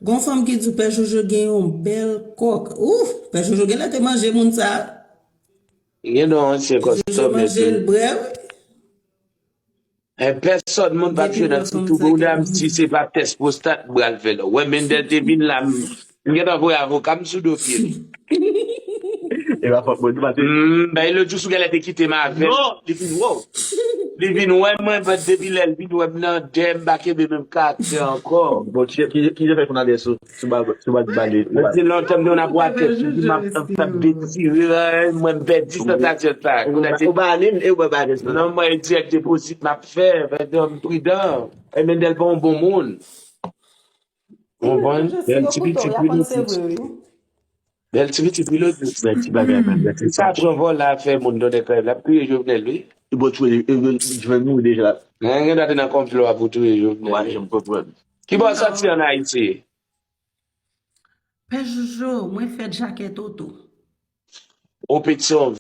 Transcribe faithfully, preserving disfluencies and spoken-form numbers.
Gon fanm ki di w Pè Jojo gen yon bèl kòk. Ouf, Pè Jojo genlè te manje moun sa. Gen non ansyen Jojo kòstòm manje l epi brè wi. en pèsòn moun p ap Depi jwe lè nan ti fanm tou sa gen bouda m manje. Si se pa tès pwostat m pral fè la. Wè Mendel te vin la m m gentan voye avoka m sou do pye l. E pa fòt mwen di maten. M bay lòt jou sou genlè te kite m avè l. Li vin wè w. Li vin wè mwen, but depi lè l vin wè m nan dèyè m pa kenbe menm karaktè ankò. Bon, ki ki ki fè konn adrès ou? Sou ba sou ba bale. Mwen se lontan m te yon ap watè figi m ap ap ap detire mwen m pèdi sansasyon sa. Kounye a se Ou ba ale m e ou ba ba adrès la. Non mwen e dirèk depozit m ap fè. Pandan m pridan. E Mendel pa yon bon moun. Konprann? Bèl ti pitit wi lòt. Bèl ti pitit wi lòt. Bèl ti bagay menm. Bèl ti Sa pran vòlè afè moun donè kay la. Touye Jovenel wi. Bon, touye Jovenel mouri deja. Nan gen date nan konplo a pou touye Mwen Jovenel. Jem konprann. Ki bò sòti an Ayiti? Pè Jojo, mwen fè djakèt oto. O Petson.